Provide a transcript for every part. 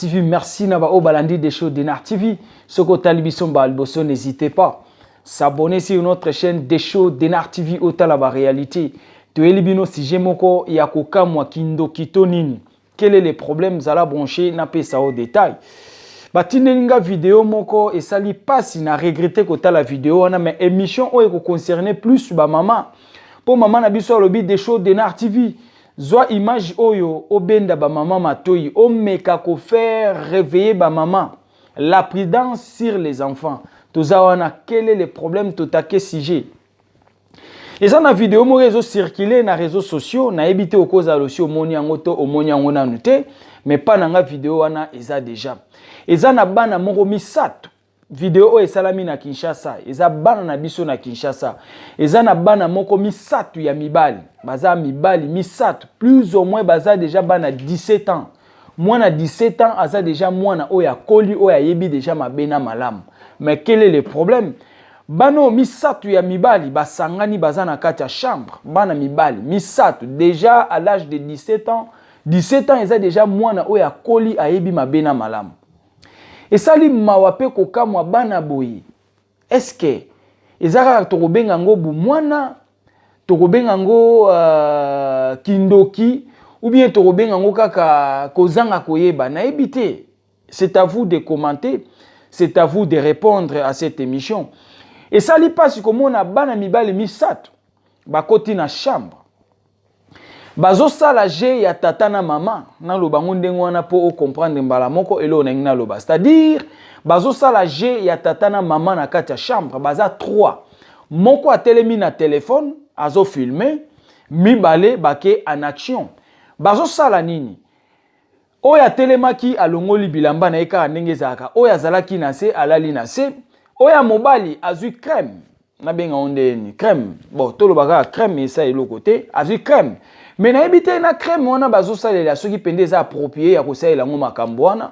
TV, merci na ba oyo balandi Desho Denar TV. Soki otali biso mbala liboso, n'hésitez pas s'abonner sur notre chaîne Desho Denar TV, otala ba réalité. Toyeli bino sujet moko ya kokamwa, kindoki to nini? Quel est le problème? Zala branché, napesa yo détail. Batindeli nga video moko esali mpasi na regretter kotala video wana, mais émission oyo ekoconcerne plus bamama, mpo mama na biso alobi: "Desho Denar TV, zwa image oyo, obenda bamama matoi, omeka kofaire réveiller bamama, la prudence sur les enfants." Toza wana. Quel est le problème? Totake sujet. Eza na video moko ezocircule na réseaux sociaux. Nayebi te okozala osi omoni yango to omoni yango nanu te, mais mpa na nga video wana eza déjà. Eza na bana moko misato. Video oyo esalami na Kinshasa, eza bana na biso na Kinshasa. Eza na bana moko misato ya mibali, baza mibali misato, plus ou moins baza déjà bana 17 ans. Mwana 17 ans aza déjà mwana oyo akoli, oyo ayebi déjà mabe na malamu. Mais quel est le problème? Bana oyo misato ya mibali basangani, baza na kati ya chambre. Bana mibali misato déjà à l'âge de 17 ans. 17 ans eza déjà mwana oyo akoli, ayebi mabe na malamu. Esali mawa mpe kokamwa. Bana boye, eske eza kaka tokobenga yango bumwana, tokobenga yango kindoki, ou bien tokobenga yango kaka kozanga koyeba? Nayebi te. C'est à vous de commenter, c'est à vous de répondre à cette émission. Esali mpasi komona bana mibali misato bakoti na chambre, bazosala jeu ya tata na mama. Naloba yango ndenge wana mpo ocomprendre mbala moko eloko nangi naloba, c'est-à-dire bazosala jeu ya tata na mama na kati ya chambre. Baza 3: moko atelemi na telefone azofilme, mibale bake en action. Bazosala nini? Oyo atelemaki alongoli bilamba na ye kaka ndenge ezalaka. Oyo azalaki na se alali na se. Oyo ya mobali azwi crème, nabenga ngo ndeni crème, bon, toloba kaka crème, esa eloko te. Azwi crème, mais nayebi te na crème wana bazosalela soki mpenza eza approprié ya kosalela yango makambo wana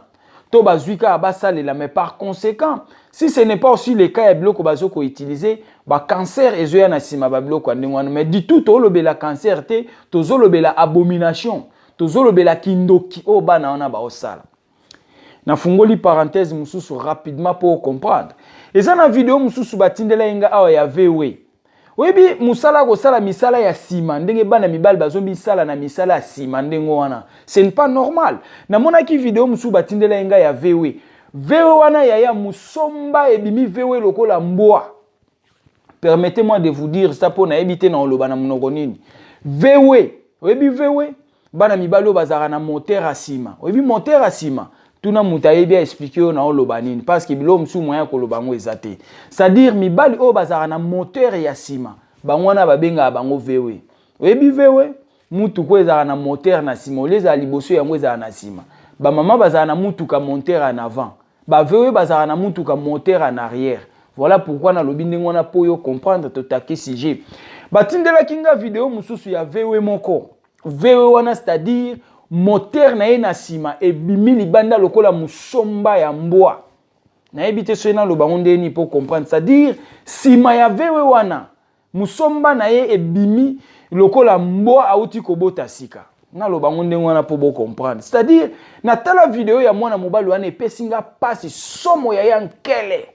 to bazwi kaka basalela. Mais par conséquent, si ce n'est pas aussi le cas ya biloko bazokoutiliser, bacancer ezoya na nsima, babiloko ya ndenge wana. Mais du tout tozolobela cancer te, tozolobela abomination, tozolobela kindoki oyo bana wana baosala. Nafungoli parenthèse mosusu rapidement mpo comprendre. Eza na video mosusu batindela ye nga awa ya VW. Oyebi mosala kosala misala ya nsima, ndenge bana mibali bazomisala na misala ya nsima ndenge wana, ce n'est pas normal. Namonaki video mosusu batindela ye ngai ya VW. VW wana, yaya, mosomba ebimi VW lokola mbwa. Permettez-moi de vous dire ça, mpo nayebi te na oloba na monoko nini. VW, oyebi VW, bana mibali oyo bazalaka na moteur ya nsima. Oyebi moteur ya nsima? Tuna moto ayebi aexpliquer oyo na oloba nini, parce que biloko mosusu moyen ya koloba yango eza te. C'est-à-dire mibali oyo bazalaka na moteur ya nsima, bango wana babengaka bango VW. Oyebi VW, mutuka ezalaka na moteur na nsima, olie ezala liboso, yango ezala na nsima. Bamama bazala na mutuka moteur en avant, ba VW bazalaka na mutuka moteur en arrière. Voilà pourquoi nalobi ndenge wana mpo oyo comprendre. Totake sujet. Batindelaki nga video mosusu ya VW moko. VW wana, c'est-à-dire moteur na ye na nsima ebimi libanda lokola mosomba ya mbwa. Nayebi te soki naloba ngo ndeni mpo comprendre. C'est-à-dire nsima ya VW wana, mosomba na ye ebimi lokola mbwa auti kobota sika. Naloba ngo ndenge wana mpo bocomprendre. C'est-à-dire natala video ya mwana mobali wana, epesi nga mpasi somo ya ya nkele.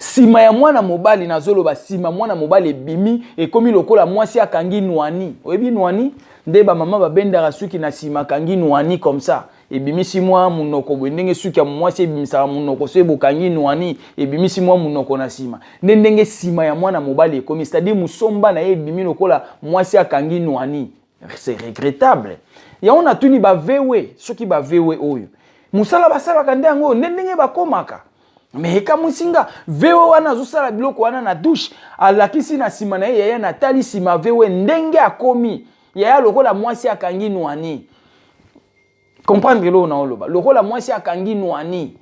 Nsima ya mwana mobali, nazoloba nsima mwana mobali ebimi, ekomi lokola mwasi akangi nwani. Oyebi nwani, nde bamama babendaka suki na nsima, akangi nwani comme ça, ebimisi mwa munoko boye, ndenge suki ya mwasi ebimisaka munoko. So ebokangi nwani, ebimisi mwa munoko na nsima. Nde ndenge nsima ya mwana mobali ekomi, c'est-à-dire mosomba na ye ebimi lokola mwasi akangi nwani. C'est regrettable. Yango natuni ba VW, soki ba VW oyo mosala basalaka nde yango nde ndenge bakomaka. Mais ekamwisi nga, VW wana azosala biloko wana na douche, alakisi na nsima na ye. Yaya, natali nsima VW ndenge akomi, yaya, lokola mwasi akangi nwani. Comprendre eloko na oloba, lokola mwasi akangi nwani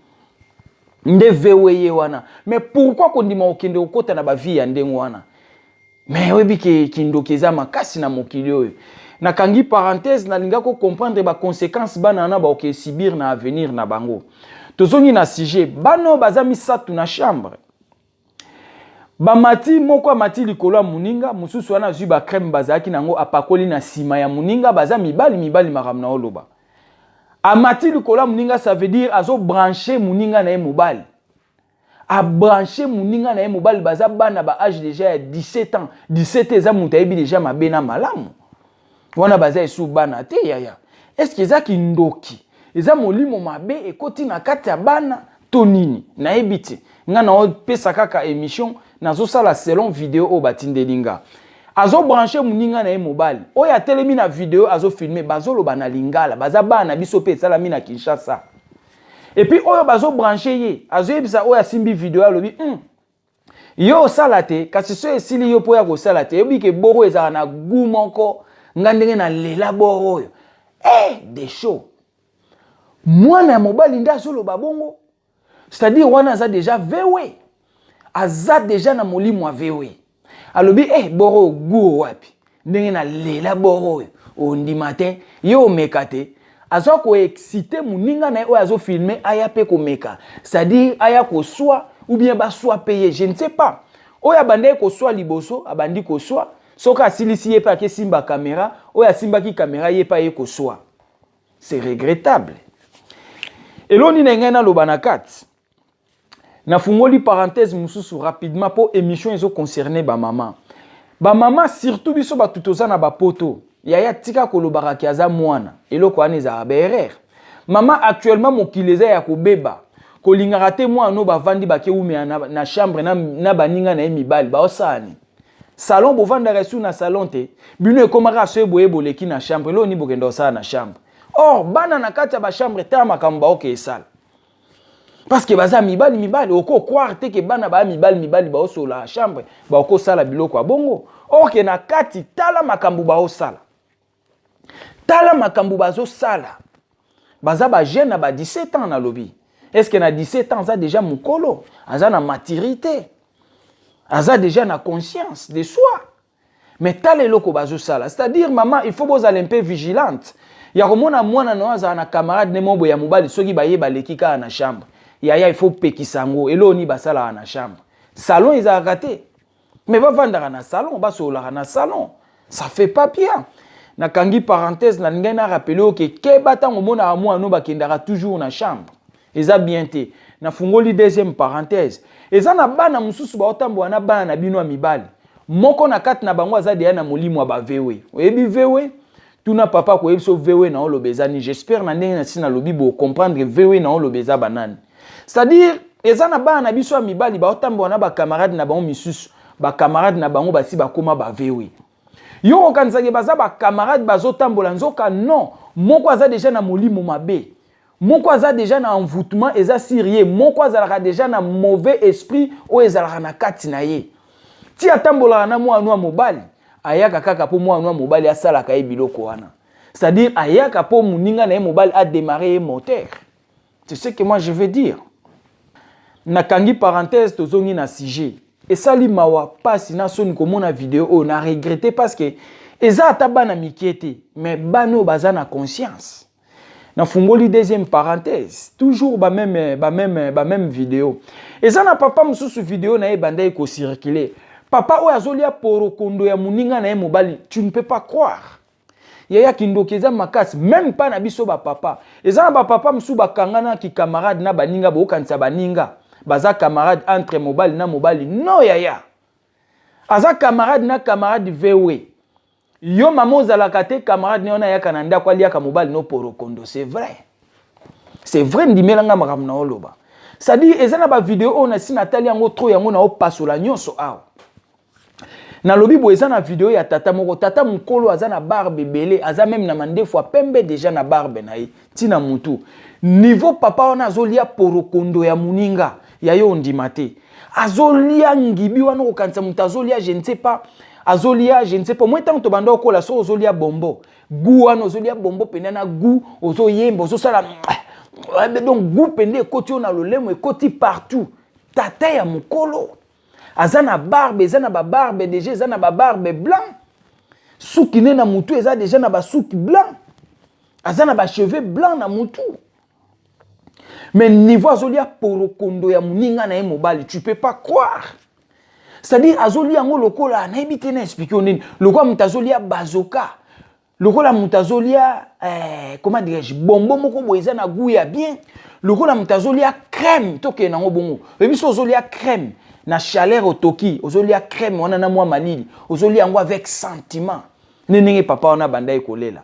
nde VW ye wana. Mais pourquoi kondima kokende kokɔta na bavie ya ndenge wana? Mais oyebi ke kindoki eza makasi na mokili oyo. Nakangi parenthèse. Nalinga kocomprendre baconséquence bana wana baoke subir na avenir na bango. Tozongi na sujet. Bana oyo baza misato na chambre, bamati, moko amati likolo ya moninga mosusu wana, azwi bacrème bazalaki nango, apakoli na nsima ya moninga. Baza mibali mibali, makambo na oloba. Amati likolo ya moninga, ça veut dire azobranche moninga na ye mobali, abranche moninga na ye mobali. Baza bana ba âge déjà ya 17 ans. 17 eza moto ayebi déjà mabe na malamu. Wana baza esu bana te, yaya. Est-ce eza kindoki, eza molimo mabe ekoti na kati ya bana to nini? Nayebi te. Nga naopesa kaka émission, nazosala selon video oyo batindeli nga. Azobranche moninga na ye mobali oyo atelemi na video, azofilme. Bazoloba na Lingala, baza bana na biso mpe. Esalami na Kinshasa. Et puis oyo bazobranche ye azoyebisa oyo asimbi video, alobi: Yo osala te, kasi so esili yo mpo ya kosala te, oyebi ke boro ezalaka na gu moko. Nga ndenge nalela boro oyo de chaud." Mwana ya mobali nde azoloba bongo, c'est-à-dire wana aza déjà vewe, aza déjà na molimo ya vewe. Alobi: Boro oyo gu wapi? Ndenge nalela boro oyo, ondima te, ye omeka te." Aza koexcite moninga na ye oyo azofilme aya mpe komeka, c'est-à-dire aya koswa ou bien baswa mpe ye, je ne sais pas. Oyo abandaki koswa liboso abandi koswa, soki asilisi, ye mpe akesimba caméra. Oyo asimbaki caméra, ye mpe aye koswa. C'est regrettable. Eloni na ngai naloba na kati, nafungoli parenthèse mosusu rapidement mpo émission ezoconcerne bamama. Bamama, surtout biso bato toza na bapoto, yaya, tika kolobaka ki aza mwana. Eloko wana ezalaka baerreur, mama. Actuellement mokili eza ya kobeba. Kolingaka te mwana oyo bavandi bakewumela na chambre na baninga na ye mibali, baosala nini? Salon, bovandaka esu na salon te. Bino ekomaka so eboye, boleki na chambre. Eloko nini bokenda kosala na chambre? Or bana na kati ya bachambre, tala makambo baoke esala, parce que baza mibali mibali. Okocroire te ke bana baya mibali mibali baosola na chambre, baokosala biloko ya bongo. Or ke na kati, tala makambo baosala, tala makambo bazosala. Baza bajeune na ba 17 ans. Nalobi, est ce que na 17 ans aza déjà mokolo, aza na maturité, aza déjà na conscience de soi? Mais tala eloko bazosala. C'est-à-dire, mama, il faut bozala un peu vigilante ya komona mwana na oyo azala na camarade ne mo boye ya mobali. Soki baye baleki kaka na chambre, yaya, il faut pekisa yango. Eloko nini basalaka na chambre? Salon ezalaka te, mais bavandaka na salon, basololaka na salon. Ça fait pas bien. Nakangi parenthèse. Nalingai na rappeler oyo ke keba ntango omonaka mwana oyo bakendaka toujours na chambre, eza bien te. Nafungoli deuxième parenthèse. Eza na bana mosusu baotambola na bana na bino ya mibali. Moko na kati na bango aza deya na molimo ya bavewe. Oyebi vewe? Tuna papa, koyebi so vewe na oloba eza nini. J'espère na ndenge na nsi nalobi, bocomprendre vewe na oloba eza banani. C'est-à-dire eza na bana na biso ya mibali baotambola na bacamarade na bango misusu. Bacamarade na bango basi bakóma bavewe. Yo kokanisaki baza bacamarade bazotambola, nzoka non. Moko aza déjà na molimo mabe, moko aza déjà na envoûtement eza sur ye, moko azalaka déjà na mauvais esprit oyo ezalaka na kati na ye. Ti atambolaka na mwana ya mobali, ayaka kaka mpo mwana ya mobali asalaka ye biloko wana, c'est-à-dire ayaka mpo moninga na ye mobali adémarre ye moteur. C'est ce que moi je veux dire. Nakangi parenthèse, tozongi na sujet. Esali mawa, mpasi na soni komona video oyo. Na regrette parce que eza ata bana mike te, mais bana oyo baza na conscience. Nafungoli deuxième parenthèse, toujours bameme video. Eza na papa mosusu, video na ye ebandaki kocircule. Papa oyo azolia porokondo ya moninga na ye mobali. Tu ne peux pas croire, yaya. Kindoki eza makasi, même mpa na biso bapapa. Eza na bapapa mosusu bakanga na kikamarade na baninga. Bokokanisa baninga baza camarade entre mobali na mobali. Non, yaya, aza camarade na camarade vewe. Yo mama ozalaka te, camarade ne wana ayaka na ndako, aliaka mobali no porokondo. C'est vrai, c'est vrai. Ndimelanga makambo na oloba. C'est-à-dire eza na bavideo oyo nasi natali yango trop, yango na opasola nyonso awa. Nalobi boye, eza na video ya tata moko, tata mokolo, aza na barbe ebele, aza même na mandefu ya pembe déjà na barbe na ye ntina mutu. Niveau papa wana azolia porokondo ya moninga ya ye, ondima te. Azolia ngibi wana, kokanisa moto azolia, je ne sais pas, azolia, je ne sais pas. Moi, ntango tobanda okola, so ozolia bombo, gu wana, ozolia bombo mpenza na gu, ozoyemba, ozosala, donc gu mpenza ekoti oyo na lolemo, ekoti partout. Tata ya mokolo aza na barbe, eza na babarbe déjà, eza na babarbe blanc. Suki ne na mutu eza déjà na basuki blanc, aza na bacheveux blanc na mutu, mais niveau azolia porokondo ya moninga na ye mobali, tu peux pas croire. C'est-à-dire azolia yango lokola, nayebi te na explique yo nini, lokola moto azolia bazoka. Lokola moto azolia eh, comment dirais-je, bonbon moko boye eza na goût ya bien, lokola moto azolia crème, tokende nango bongo. Oyebi so ozolia crème na chaleur, otoki ozolia crème wana na mwa malili, ozolia yango avec sentiment. Nde ndenge papa wana abandaki kolela.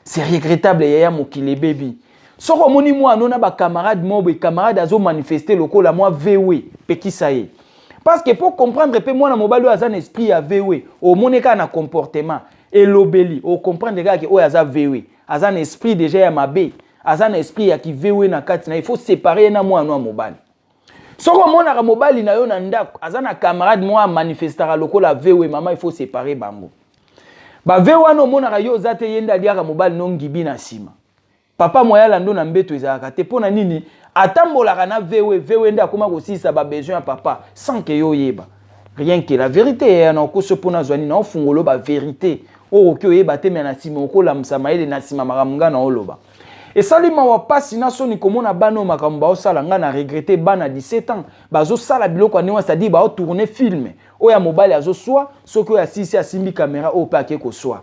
C'est regrettable, yaya. Mokili ebebi. Soki omoni mwana na bacamarade moko boye, camarade azomanifeste lokola mwa vewe, pekisa ye, parce que po comprendre mpe mwana mobali oyo aza na esprit ya vewe, omoni kaka na comportement, elobeli, ocomprendre kaka ke oyo aza vewe, aza na esprit déjà ya mabe, aza na esprit ya kivewe na kati na ye. Il faut séparer ye na mwana ya mobali. Soki omonaka mobali na yo na ndako aza na camarade moko amanifestaka lokola vewe, mama, il faut séparer bango. Bave wana omonaka yo oza te, ye nde aliaka mobali no ngibi na nsima. Papa moyala ndo na mbeto ezalaka te. Mpo na nini? Atambolaka na vewe. Vewe nde akóma kosilisa babesoin ya papa sans ke yo oyeba. Rien que la vérité eya na okoso mpo nazwa nini, naofungola bavérité oyo okoki oyeba te, me na nsima okolamusa mayele na nsima. Makambo nga na oloba esali mawa, mpasi na soni komona bana oyo makambo baosala. Nga na regretter, bana 17 ans bazosala biloko ya ndenge wana, c'est-à-dire baotourne film oyo ya mobali azoswa, soki oyo asisi asimbi caméra, oyo mpe ake koswa.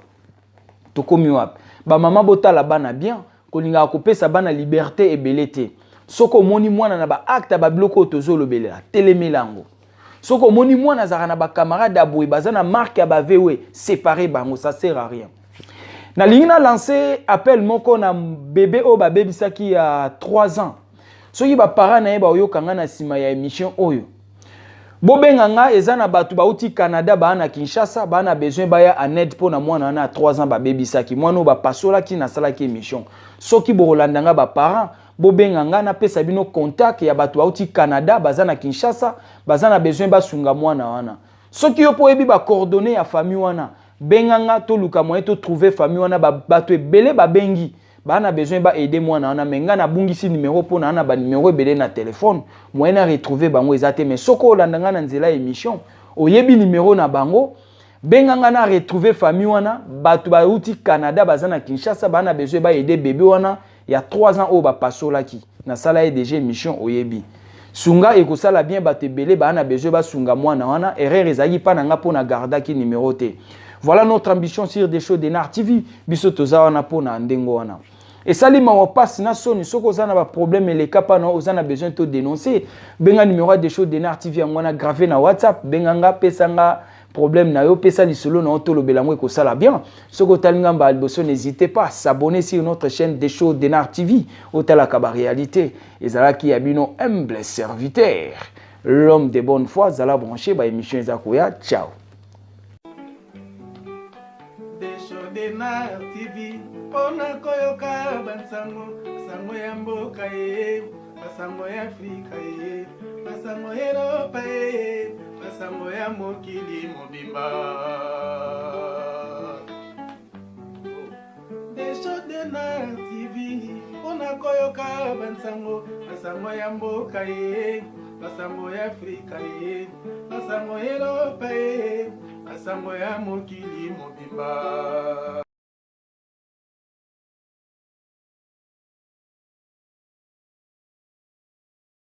Tokomi wapi? Bamama, botala bana bien. Kolingaka kopesa bana liberté ebele te. Soki omoni mwana na baacte ya babiloko oyo tozolobelela, telemela yango. Soki omoni mwana azalaka na bacamarade ya boye, baza na marque ya bavewe, sépare bango, ça sert à rien. Nalingi na lance appel moko na bebe oyo babebisaki ya 3 ans. Soki baparent na ye baoyoka nga na nsima ya émission oyo, bobenga nga. Eza na bato bauti Canada, baa na Kinshasa, baa na besoin baya en aide mpo na mwana wana ya 3 ans babebisaki, mwana oyo bapasolaki. Nasalaki émission. Soki bokolanda nga, baparent, bobenga nga, napesa bino contact ya bato bauti Canada, baza na Kinshasa, baza na besoin basunga mwana wana. Soki yo mpo oyebi bacoordonnées ya famille wana, benga nga, toluka moyen totrouve famille wana. Bato ebele babengi, baa na besoin baaider mwana wana, me ngai nabungisi numero mpo na na banumero ebele na telefone, moyen na retrouve bango eza te. Mais soki olanda ngai na nzela ya émission, oyebi numero na bango, benga nga na retrouve famille wana. Bato bauti Canada, baza na Kinshasa, baa na besoin baaider bebe wana ya 3 ans oyo bapasolaki. Nasala ye déjà émission, oyebi. Sunga, ekosala bien. Bato ebele baa na besoin basunga mwana wana. Erreur ezalaki mpa na nga mpo na gardaki numero te. Voilà notre ambition sur des shows de Nar TV. Biso toza wana mpo na ndenge wana. Esali mawa, mpasi na soni. Soki oza na baproblème eleka mpana, oza na besoin to dénoncer, benga numéro ya des shows de Nar TV, yango wana grave na WhatsApp. Benga nga, pesa nga problème na yo, pesa lisolo na yo, tolobela yango, ekosala bien. Soki otali nga mbala liboso, n'hésitez pas à s'abonner sur notre chaîne des shows de Nar TV, otalaka baréalité. Ezalaki ya bino humble serviteur, l'homme de bonne foi. Zala branché, baémission eza koya. Ciao. Deshodenar TV, mpona koyoka bansango, sango ya mboka ye, basango ya Afrika ye, basango Eropa ye, basango ya mokili mobimba. Deshodenar TV, mpona koyoka bansango, basango ya mboka ye, basango ya Afrika ye, basango Eropa ye, basango ya mokili mobimba.